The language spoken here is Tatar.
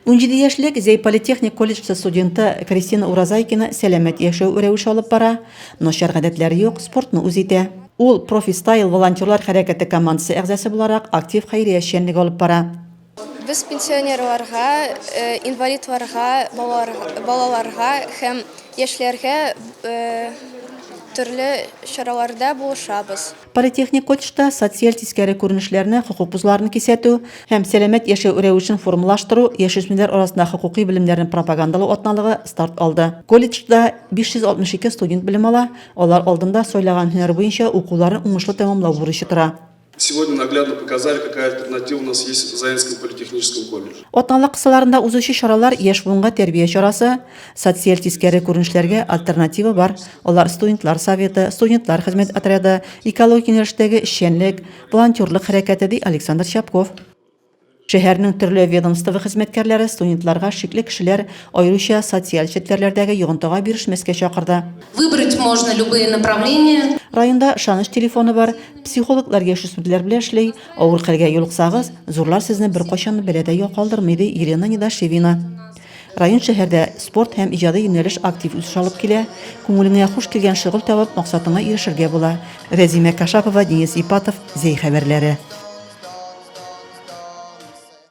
17 яшьлек Зәй политехник колледжы студенты Кристина Уразайкина сәламәт яшәү рәвеше алып бара, начар гадәтләре юк, спортны үз итә. Ул Профи-стайл волонтерлар хәрәкәте командасы әгъзасы буларак актив хәйрия эшчәнлеге алып бара. Без пенсионерларга, инвалидларга, балаларга һәм яшьләргә төрле чараларда булышабыз. Политехник колледжда социаль тискәре күренешләрне, хокук бозуларны кисәтү һәм сәламәт яшәү рәвешен формалаштыру, яшүсмерләр арасында хокукый белемнәрне пропагандалау атналыгы старт алды. Колледжда 562 студент белем ала, алар алдында сайлаган һөнәр буенча укуларын уңышлы тәмамлау бурычы тора. Сегодня наглядно показали, какая альтернатива у нас есть в Заинском политехническом колледже. Атналык кысаларында узучы чаралар яшь буынга тәрбия чарасы, социаль тискәре күренешләргә альтернатива бар, алар студентлар советы, студентлар хезмәт отряды, экологик юнәлештәге эшчәнлек, волонтерлык хәрәкәте, ди Александр Чапков. Шәһәрнең төрле ведомство хезмәткәрләре студентларга шикле кешеләр, аеруча социаль челтәрләрдәге йогынтыга бирешмәскә чакырды. Выбрать можно любые направления. Районда ышаныч телефоны бар, психологлар яшүсмерләр белән эшли, Авыр хәлгә юлыксагыз, зурлар сезне беркайчан бәладә калдырмый, ди Елена Недошевина. Район-шәһәрдә спорт һәм иҗади юнәлеш актив үсеш алып килә. Күңелеңә хуш килгән шөгыль табып, максатыңа ирешергә була. Рәзимә Кашапова, Денис Ипатов, Зәй хәбәрләре.